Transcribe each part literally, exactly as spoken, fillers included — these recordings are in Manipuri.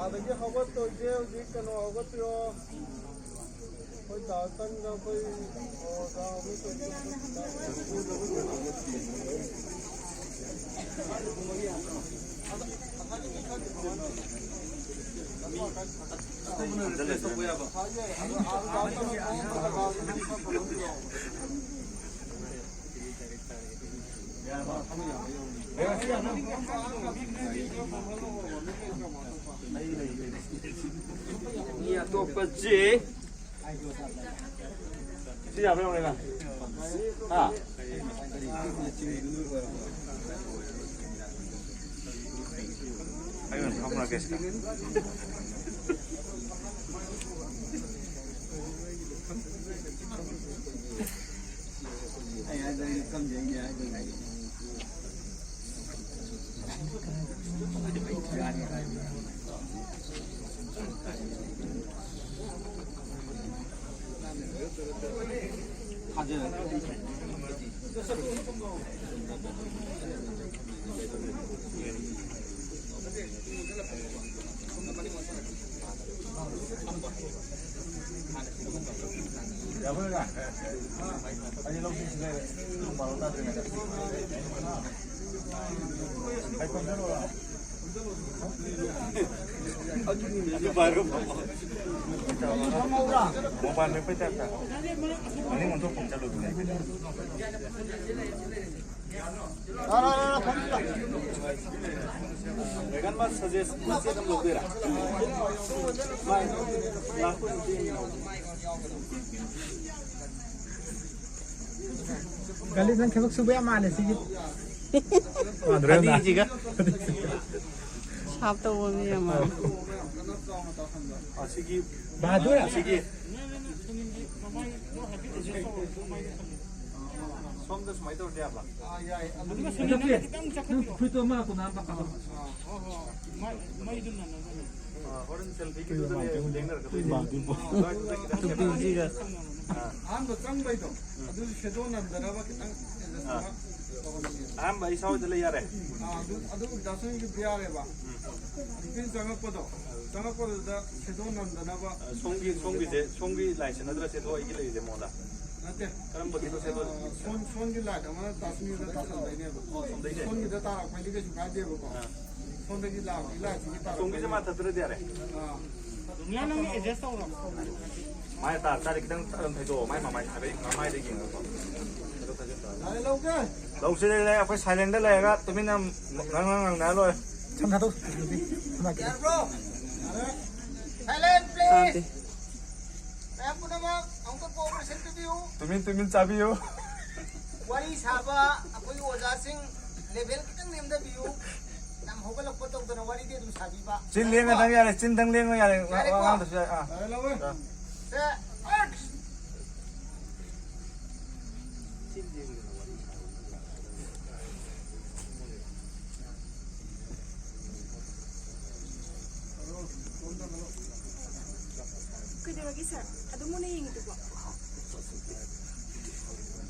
ꯑꯥꯗꯒꯤ ꯍꯧꯒꯠꯇꯣꯏꯁꯦ ꯍꯧꯖꯤꯛ ꯀꯩꯅꯣ ꯍꯧꯒꯠꯄꯤꯔꯣ꯫ ꯑꯩꯈꯣꯏ ꯗꯥ ꯇꯟꯒ ꯑꯩꯈꯣꯏ ꯑꯣꯖꯥ ꯑꯃ ꯇꯧꯔꯒ ꯃꯤ ꯑꯇꯣꯞꯄꯁꯤ ꯁꯤ ꯌꯥꯕ꯭ꯔꯥ ꯌꯦꯡꯉꯨꯅꯦ꯫ ꯍꯥ? ꯑꯩ ꯑꯣꯏꯅ ꯐꯝꯃꯨꯔꯒꯦ ꯁꯤꯗ꯫ ꯃꯣꯕꯥꯏꯜ ꯃꯦꯞꯄꯩ ꯇꯥꯏꯞꯇ꯫ ꯃꯅꯤꯡ ꯑꯣꯟꯊꯣꯛꯄ ꯑꯃ ꯆꯠꯂꯨꯗꯅ꯫ ꯔꯦꯒꯟ ꯃꯥ ꯁꯖꯦꯁ ꯃꯆꯦꯠ ꯑꯃ ꯂꯧꯗꯣꯏꯔꯥ? ꯃꯥ ꯂꯥꯛꯄ ꯅꯨꯄꯤ ꯑꯃ ꯌꯥꯎꯕꯅꯦ꯫ ꯒꯥꯂꯤ, ꯅꯪ ꯊꯕꯛ ꯁꯨꯕ ꯌꯥꯝ ꯃꯥꯜꯂꯦ ꯁꯤꯒꯤ꯫ ꯃꯥꯟꯗ꯭ꯔꯣ ꯌꯥꯝꯅ? ꯐꯗꯤꯁꯤꯒ? ꯁꯥꯞ ꯇꯧꯕ ꯃꯤ ꯌꯥꯝ ꯃꯥꯜꯂꯦ꯫ ꯑꯁꯤꯒꯤ ꯕꯍꯥꯗꯨꯔ? ꯑꯁꯤꯒꯤ ꯁꯣꯝꯗ ꯁꯨꯃꯥꯏꯅ ꯇꯧꯔꯗꯤ ꯌꯥꯕ꯭ꯔꯥ? ꯑꯥ, ꯌꯥꯏ꯫ ꯑꯗꯨ ꯑꯗꯨꯒ ꯁꯨꯅꯤꯅ ꯁꯨꯅꯤꯅ ꯈꯤꯇꯪ ꯆꯈꯠꯄꯤꯌꯣ꯫ ꯍꯣꯏ, ꯍꯣꯏ, ꯍꯣꯏ꯫ ꯃꯩ-, ꯃꯩꯗꯨ ꯅꯟꯅꯕꯅꯦ꯫ ꯑꯥ, ꯍꯣꯔꯦꯟ ꯁꯦꯜꯐꯤꯒꯤꯗꯨꯗꯅꯦ ꯂꯦꯡꯅꯔꯛꯀꯗꯣꯏꯁꯦ꯫ ꯑꯗꯨꯋꯥꯏꯗꯨꯗ ꯈꯤꯇꯪ ꯆꯈꯠꯂꯒ꯫ ꯑꯥ꯫ ꯑꯍꯥꯟꯕ ꯆꯪꯕꯩꯗꯣ ꯑꯗꯨ ꯁꯦꯗꯣ ꯅꯝꯗꯅꯕ ꯈꯤꯇꯪ adjust ꯑꯥ꯫ ꯇꯧꯔꯝꯒꯦ꯫ ꯑꯍꯥꯟꯕ ꯑꯩ ꯁ꯭ꯋꯥꯏꯗ ꯂꯩ ꯌꯥꯔꯦ꯫ ꯑꯥ, ꯑꯗꯨ ꯑꯗꯨ ꯗꯥꯁꯨꯒꯤꯗꯤ ꯌꯥꯔꯦꯕ꯫ ꯅꯨꯄꯤꯅ ꯆꯪꯉꯛꯄꯗꯣ, ꯆꯪꯉꯛꯄꯗꯨꯗ ꯁꯦꯗꯣ ꯅꯝꯗꯅꯕ꯫ ꯑꯥ, ꯁꯣꯝꯒꯤ ꯁꯣꯝꯒꯤꯁꯦ ꯁꯣꯝꯒꯤ ꯂꯥꯏꯟꯁꯦ ꯅꯠꯇ꯭ꯔ ꯁꯦꯗꯣ ꯑꯩꯒꯤ ꯂꯩꯔꯤꯁꯦ ꯃꯉꯣꯟꯗ꯫ ꯅꯠꯇꯦ꯫ ꯀꯔꯝꯕꯒꯤꯅꯣ ꯁꯦꯗꯣ? ꯁꯣꯟ ꯁꯣꯟꯒꯤ ꯂꯥꯏꯟ ꯑꯃꯅ ꯗꯥꯁꯨꯒꯤꯗ ꯇꯥꯁꯟꯗꯣꯏꯅꯦꯕ꯫ ꯁꯣꯝꯗꯩꯅꯦ꯫ ꯁꯣꯟꯒꯤꯗ ꯇꯥꯔꯛꯄꯩꯗꯤ ꯀꯩꯁꯨ ꯀꯥꯏꯗꯦꯕꯀꯣ꯫ ꯑꯥ꯫ ꯁꯣꯝꯗꯒꯤ ꯂꯥꯛꯄꯒꯤ ꯂꯥꯏꯟꯁꯤꯒꯤ ꯇꯥꯔꯛꯄ꯫ ꯁꯣꯝꯒꯤꯁꯦ ꯃꯥ ꯊꯠꯇ꯭ꯔꯗꯤ ꯌꯥꯔꯦ꯫ ꯑꯥ꯫ ꯗꯨꯅꯤꯌꯥ ꯅꯪ adjust ꯇꯧꯔꯣ꯫ ꯃꯥꯏ ꯇꯥ ꯇꯥꯔꯗꯤ ꯈꯤꯇꯪ ꯑꯗꯨꯝ ꯊꯩꯗꯣꯛꯑꯣ꯫ ꯃꯥꯏ ꯃꯃꯥꯏ ꯍꯥꯏꯐꯦꯠ ꯃꯃꯥꯏꯗ ꯌꯦꯡꯉꯒꯀꯣ꯫ ꯊꯩꯗꯣꯛ ꯊꯩꯖꯤꯟ ꯇꯧꯔꯒ꯫ ꯌꯥꯔꯦ, ꯂꯧꯒꯦ꯫ ꯂꯧꯁꯤ ꯂꯩ ꯂꯩ, ꯑꯩꯈꯣꯏ ꯁꯥꯏꯂꯦꯟꯗ ꯂꯩꯔꯒ ꯇꯨꯃꯤꯟꯅ ꯉꯥꯡ ꯉꯥꯡ ꯉꯥꯡꯅꯔ ꯂꯣꯏꯔꯦ꯫ ꯁꯝ ꯊꯥꯗꯧ꯫ ꯊꯝꯃꯒꯦ꯫ ꯌꯥꯔꯕ꯭ꯔꯣ? ꯌꯥꯔꯦ꯫ Silent, please. ꯃꯌꯥꯝ ꯄꯨꯝꯅꯃꯛ ꯑꯃꯨꯛꯇ cooperation ꯄꯤꯕꯤꯌꯨ꯫ ꯇꯨꯃꯤꯟ ꯇꯨꯃꯤꯟ ꯆꯥꯕꯤꯌꯨ꯫ ꯋꯥꯔꯤ ꯁꯥꯕ ꯑꯩꯈꯣꯏꯒꯤ ꯑꯣꯖꯥꯁꯤꯡ level ꯈꯤꯇꯪ ꯅꯦꯝꯊꯕꯤꯌꯨ꯫ ꯌꯥꯝ ꯍꯧꯒꯠꯂꯛꯄ ꯇꯧꯗꯅ ꯋꯥꯔꯤꯗꯤ ꯑꯗꯨꯝ ꯁꯥꯕꯤꯕ꯫ ꯆꯤꯟ ꯂꯦꯡꯒꯗꯪ ꯌꯥꯔꯦ, ꯆꯤꯟꯗꯪ ꯂꯦꯡꯉ ꯌꯥꯔꯦ꯫ ꯋꯥ ꯌꯥꯔꯦꯀꯣ? ꯉꯥꯡꯗꯁꯨ ꯌꯥꯔꯦ꯫ ꯑꯥ꯫ ꯌꯥꯔꯦ, ꯂꯧꯋꯦ꯫ ꯑꯥ꯫ ꯁꯦ, action! ꯀꯩꯗꯧꯔꯒꯦ ꯁꯥꯔ? ꯑꯗꯨꯝ ꯃꯨꯟꯅ ꯌꯦꯡꯉꯤꯗꯨꯕꯣ?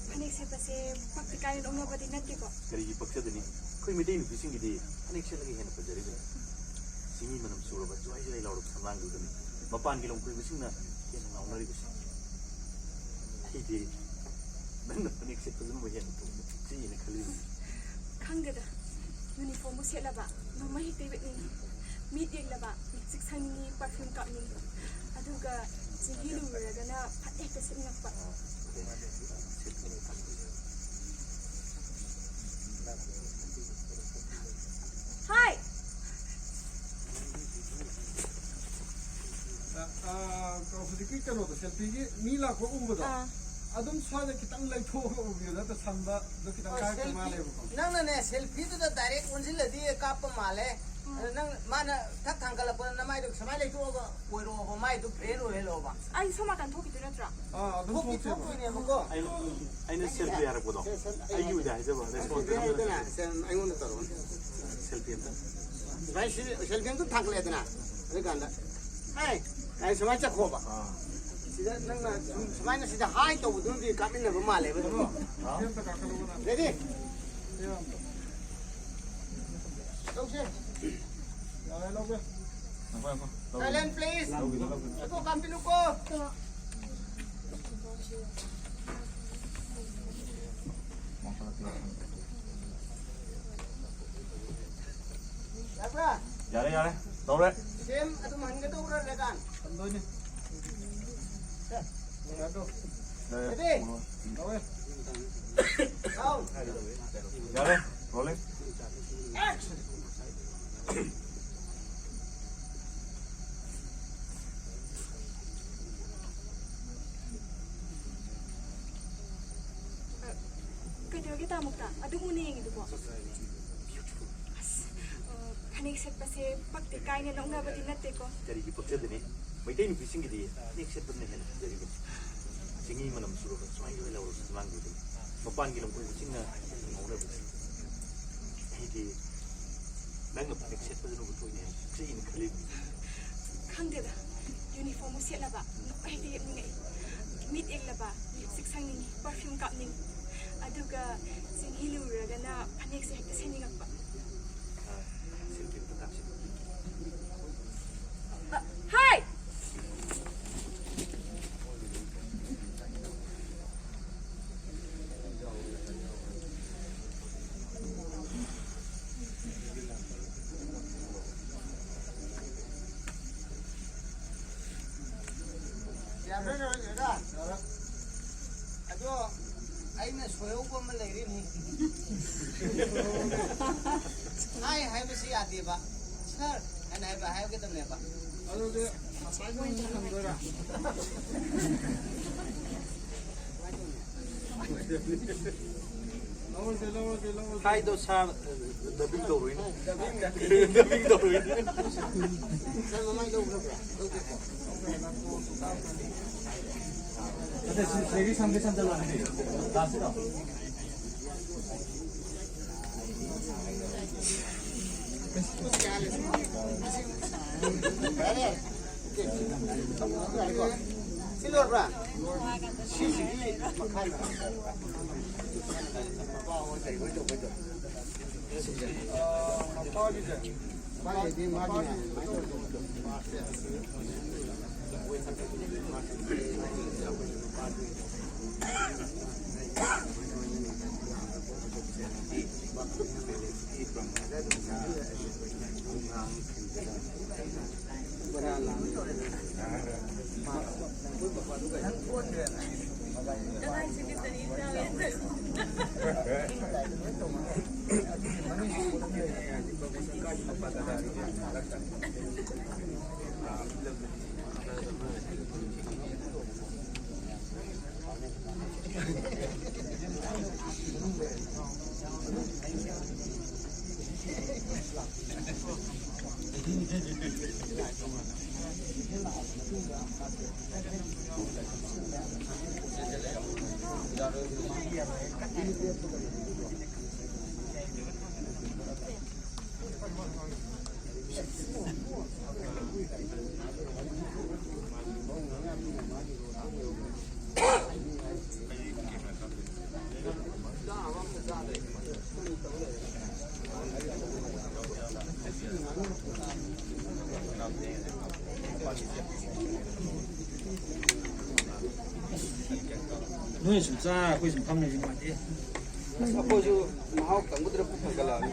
ꯐꯅꯦꯛ ꯁꯦꯠꯄꯁꯦ ꯄꯛꯇꯤ ꯀꯥꯏꯅ ꯅꯣꯛꯅꯕꯗꯤ ꯅꯠꯇꯦꯀꯣ? ꯀꯔꯤꯒꯤ ꯄꯛꯆꯗꯅꯤ? ꯑꯩꯈꯣꯏ ꯃꯩꯇꯩ ꯅꯨꯄꯤꯁꯤꯡꯒꯤꯗꯤ ꯐꯅꯦꯛ ꯁꯦꯠꯂꯒ ꯍꯦꯟꯅ ꯐꯖꯔꯤꯕꯅꯤ꯫ ꯆꯤꯡꯃꯤ ꯃꯅꯝ ꯆꯨꯔꯕ ꯖ꯭ꯋꯥꯏ ꯖ꯭ꯋꯥꯏ ꯂꯥꯎꯔꯕ ꯁꯝꯂꯥꯡꯗꯨꯗꯅꯤ ꯃꯄꯥꯟꯒꯤ ꯂꯝꯀꯣꯏꯕꯁꯤꯡꯅ ꯍꯦꯟꯅ ꯉꯥꯎꯅꯔꯤꯕꯁꯦ꯫ ꯑꯩꯗꯤ ꯅꯪꯅ ꯐꯅꯦꯛ ꯁꯦꯠꯄꯗꯨꯅꯕꯨ ꯍꯦꯟꯅ ꯇꯣꯡꯕ ꯄꯛꯆꯩꯌꯦꯅ ꯈꯜꯂꯤꯕꯅꯤ꯫ ꯈꯪꯗꯦꯗ, ꯌꯨꯅꯤꯐꯣꯔꯝꯕꯨ ꯁꯦꯠꯂꯕ, ꯅꯣꯡꯃꯩ ꯍꯦꯛꯇ ꯌꯦꯛꯅꯤꯡꯉꯤ꯫ ꯃꯤꯠ ꯌꯦꯛꯂꯕ, ꯂꯤꯞꯁꯇꯤꯛ ꯁꯪꯅꯤꯡꯉꯤ, ꯄꯔꯐ꯭ꯌꯨꯝ ꯀꯥꯞꯅꯤꯡꯉꯤ꯫ ꯑꯗꯨꯒ ꯆꯤꯡꯍꯤ ꯂꯨꯔꯨꯔꯒꯅ ꯐꯠ ꯍꯦꯛꯇ ꯁꯦꯠꯅꯤꯡꯉꯛꯄ꯫ ꯍꯥꯏ! ꯑ, ꯑ, ꯍꯧꯖꯤꯛꯀꯤ ꯀꯩꯅꯣꯗꯣ, ꯁꯦꯜꯐꯤꯒꯤ ꯃꯤ ꯂꯥꯛꯄ ꯎꯕꯗꯣ, ꯑꯥ꯫ ꯑꯗꯨꯝ ꯁ꯭ꯋꯥꯏꯗ ꯈꯤꯇꯪ ꯂꯩꯊꯣꯛꯑꯒ ꯎꯕꯤꯌꯨ, ꯅꯠꯇ꯭ꯔ ꯁꯝꯕꯗꯣ ꯈꯤꯇꯪ ꯀꯥꯏꯔꯛꯄ ꯃꯥꯜꯂꯦꯕꯀꯣ꯫ ꯅꯪꯅꯅꯦ ꯁꯦꯜꯐꯤꯗꯨꯗ direct ꯑꯣꯟꯁꯤꯜꯂꯗꯤ ꯀꯥꯞꯄ ꯃꯥꯜꯂꯦ꯫ ꯑꯗ ꯅꯪ, ꯃꯥꯅ ꯊꯛ ꯊꯥꯡꯒꯠꯂꯛꯄꯗ ꯅꯃꯥꯏꯗꯣ ꯁꯨꯃꯥꯏꯅ ꯂꯩꯊꯣꯛꯑꯒ ꯑꯣꯏꯔꯛꯑꯣꯕ, ꯃꯥꯏꯗꯣ ꯐ꯭ꯔꯦꯟ ꯑꯣꯏꯍꯜꯂꯣꯕ꯫ ꯑꯩ ꯁꯣꯝ ꯅꯥꯀꯟ ꯊꯣꯛꯈꯤꯗꯣꯏ ꯅꯠꯇ꯭ꯔꯥ? ꯊꯣꯛꯇꯤ ꯊꯣꯛꯇꯣꯏꯅꯦꯕꯀꯣ꯫ ꯑꯩꯅ ꯑꯩꯅ ꯁꯦꯜꯐꯤ ꯍꯥꯏꯔꯛꯄꯗꯣ ꯑꯩꯒꯤ ꯑꯣꯏꯅ ꯍꯥꯏꯖꯕ ꯁꯦꯜꯐꯤ ꯍꯥꯏꯗꯅ, ꯁꯦꯜ-, ꯑꯩꯉꯣꯟꯗ ꯇꯧꯔꯛꯑꯣ꯫ ꯁꯦꯜꯐꯤ ꯑꯝꯇ ꯁꯨꯃꯥꯏꯅ ꯁꯤ-, ꯁꯦꯜꯐꯤ ꯑꯝꯇ ꯊꯥꯡꯒꯠꯂꯦꯗꯅ, ꯑꯗꯨꯀꯥꯟꯗ, ꯑꯦ, ꯑꯩ ꯁꯨꯃꯥꯏꯅ ꯆꯠꯈꯣꯕ꯫ ꯁꯤꯗ ꯅꯪꯅ ꯁꯨꯝ-, ꯁꯨꯃꯥꯏꯅ ꯁꯤꯗ ꯍꯥꯏ ꯇꯧꯕꯗꯨꯅꯗꯤ ꯀꯥꯞꯃꯤꯟꯅꯕ ꯃꯥꯜꯂꯦꯕ ꯑꯗꯨꯝ꯫ ꯔꯦꯗꯤ? ꯇꯧꯁꯦ꯫ Silent please. ꯑꯗꯣ ꯀꯥꯝꯕꯤꯅꯨꯀꯣ꯫ ꯌꯥꯕ꯭ꯔꯥ? ꯌꯥꯔꯦ ꯌꯥꯔꯦ ꯇꯧꯔꯦ꯫ ꯁꯦꯝ ꯑꯗꯨꯝ ꯍꯟꯒꯗꯧꯕ꯭ꯔꯥ ꯔꯦꯒꯥꯟ? ꯔꯦꯗꯤ? ꯔꯥꯎꯟ꯫ ꯌꯥꯔꯦ ꯔꯣꯂꯤꯡ꯫ ꯀꯩꯗꯧꯔꯒꯦ ꯇꯥꯃꯨꯛꯇ ꯑꯗꯨ ꯃꯨꯟꯅ ꯌꯦꯡꯉꯤꯗꯨꯕꯣ? ꯑꯁ, ꯑ, ꯐꯅꯦꯛ ꯁꯦꯠꯄꯁꯦ ꯄꯛꯇꯦ ꯀꯥꯏꯅ ꯅꯣꯛꯅꯕꯗꯤ ꯅꯠꯇꯦꯀꯣ? ꯀꯔꯤꯒꯤ ꯄꯛꯆꯗꯅꯤ? ꯃꯩꯇꯩ ꯅꯨꯄꯤꯁꯤꯡꯒꯤꯗꯤ ꯐꯅꯦꯛ ꯁꯦꯠꯄꯅ ꯍꯦꯟꯅ ꯐꯖꯔꯤꯕꯅꯤ꯫ ꯆꯤꯡꯍꯤ ꯃꯅꯝ ꯆꯨꯔꯕ ꯁꯨꯃꯥꯏꯅ ꯂꯧꯔꯁꯨ ꯂꯥꯡꯗꯣꯏꯗꯅꯤ꯫ ꯃꯄꯥꯟꯒꯤ ꯂꯝꯀꯣꯏꯕꯁꯤꯡꯅ ꯉꯥꯎꯅꯕꯁꯦ꯫ ꯑꯩꯗꯤ ꯅꯪꯅ ꯐꯅꯦꯛ ꯁꯦꯠꯄꯗꯨꯅꯕꯨ ꯊꯣꯛꯏꯅꯦ ꯍꯥꯏꯅ ꯄꯛꯆꯩꯅ ꯈꯜꯂꯤꯕꯅꯤ꯫ ꯈꯪꯗꯦꯗ, ꯌꯨꯅꯤꯐꯣꯔꯝꯕꯨ ꯁꯦꯠꯂꯕ ꯅꯣꯛꯄ ꯍꯦꯛꯇ ꯌꯦꯞꯅꯤꯡꯉꯛꯏ꯫ ꯃꯤꯠ ꯏꯜꯂꯕ ꯂꯤꯞꯁꯇꯤꯛ ꯁꯪꯅꯤꯡꯉꯤ, ꯄꯔꯐ꯭ꯌꯨꯝ ꯀꯥꯞꯅꯤꯡꯉꯤ꯫ ꯑꯗꯨꯒ ꯆꯤꯡꯍꯤ ꯂꯨꯔꯨꯔꯒꯅ ꯐꯅꯦꯛꯁꯦ ꯍꯦꯛꯇ ꯁꯦꯠꯅꯤꯡꯉꯛꯄ꯫ ꯁꯦꯜꯐꯤ ꯑꯝꯇ ꯀꯥꯞꯁꯤ꯫ ꯑ, ꯍꯥꯏ! ꯌꯥꯕ꯭ꯔꯥ ꯂꯣꯏꯔꯒ? ꯑꯗꯣ ꯑꯩꯅ ꯁꯣꯏꯍꯧꯕ ꯑꯃ ꯂꯩꯔꯤꯅꯤ꯫ ꯍꯥꯏ ꯍꯥꯏꯕꯁꯤ ꯌꯥꯗꯦꯕ꯫ ꯁꯥꯔ ꯍꯥꯏꯅ ꯍꯥꯏꯕ ꯍꯥꯏꯒꯗꯕꯅꯦꯕ꯫ ꯑꯗꯨꯗꯤ ꯉꯁꯥꯏꯒꯤ ꯑꯃꯨꯛ ꯍꯟꯗꯣꯏꯔꯥ? ꯍꯥꯏꯗꯣ ꯁꯥꯔ, ꯗꯕꯤꯡ ꯇꯧꯔꯣꯏꯅꯦ꯫ ꯗꯕꯤꯡ ꯇꯧꯔꯣꯏꯅꯦ꯫ ꯁꯤ ꯂꯣꯏꯔꯕ꯭ꯔꯥ? ꯁꯤꯁꯤꯒꯤ ꯃꯈꯥꯗ꯫ ꯃꯄꯥ ꯍꯣꯏ ꯀꯩ ꯍꯣꯏ ꯇꯧꯕꯩꯗꯣ꯫ ꯃꯄꯥꯒꯤꯁꯦ꯫ ꯃꯥꯒꯤꯗꯤ ꯃꯥꯒꯤ ꯅꯣꯏ ꯁꯨꯝ ꯆꯥ, ꯑꯩꯈꯣꯏ ꯁꯨꯝ ꯐꯝ ꯂꯩꯕꯁꯤ ꯅꯨꯡꯉꯥꯏꯇꯦ꯫ ꯑꯁ, ꯑꯩꯈꯣꯏꯁꯨ ꯃꯍꯥꯎ ꯇꯪꯕꯗꯨꯅ ꯄꯨꯛ ꯊꯟꯒꯠꯂꯛꯑꯕꯅꯤ꯫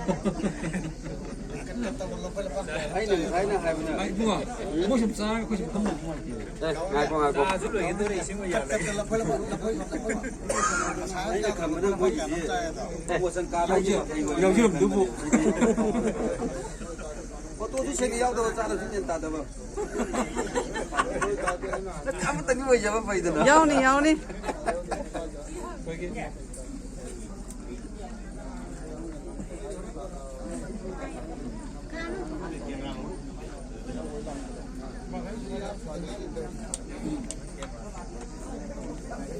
ꯑꯩꯅ ꯉꯁꯥꯏꯅ ꯍꯥꯏꯕꯅ ꯏꯕꯨꯡꯉꯣ, ꯃꯣꯏ ꯁꯨꯝ ꯆꯥꯔꯒ ꯑꯩꯈꯣꯏ ꯁꯨꯝ ꯐꯝ ꯂꯩꯕꯁꯤ ꯅꯨꯡꯉꯥꯏꯇꯦ꯫ ꯑꯦ, ꯉꯥꯏꯈꯣ, ꯉꯥꯏꯈꯣ꯫ ꯆꯥꯁꯨ ꯂꯣꯏꯒꯗꯧꯔꯦ, ꯏꯁꯤꯡ ꯑꯣꯏ ꯌꯥꯔꯦ꯫ ꯑꯩꯅ ꯈꯟꯕꯗ ꯃꯣꯏꯒꯤꯁꯦ ꯄ꯭ꯔꯣꯃꯣꯁꯟ ꯀꯥꯔꯗ ꯌꯥꯎꯖ-, ꯌꯥꯎꯖꯔꯝꯗꯨꯕꯨ꯫ ꯐꯣꯇꯣꯁꯨ ꯁꯦꯡꯅ ꯌꯥꯎꯗꯕ, ꯆꯥꯅꯕꯁꯨ ꯒ꯭ꯌꯥꯟ ꯇꯥꯗꯕ꯫ ꯑꯃꯇꯪꯗꯤ ꯑꯣꯏꯖꯕ ꯐꯩꯗꯅ꯫ ꯌꯥꯎꯅꯤ, ꯌꯥꯎꯅꯤ꯫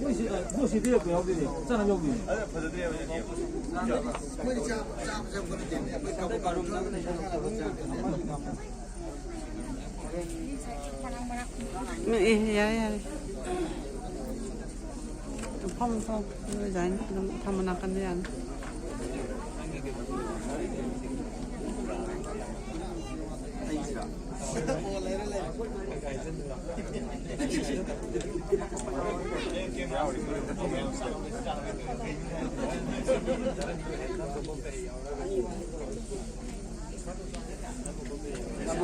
ꯃꯣꯏꯁꯤ, ꯃꯣꯏꯁꯤꯗꯤ ꯀꯩꯅꯣ ꯌꯥꯎꯗꯣꯏꯅꯦ, ꯆꯥꯅꯕ ꯌꯥꯎꯗꯣꯏꯅꯦ꯫ ꯑꯦ, ꯌꯥꯔꯦ, ꯌꯥꯔꯦ꯫ ꯐꯝ, ꯐꯝ꯫ ꯅꯣꯏ ꯑꯗꯨꯃꯥꯏꯅ ꯑꯗꯨꯝ ꯊꯝꯃꯣ ꯅꯥꯀꯟꯗ ꯌꯥꯅꯤ꯫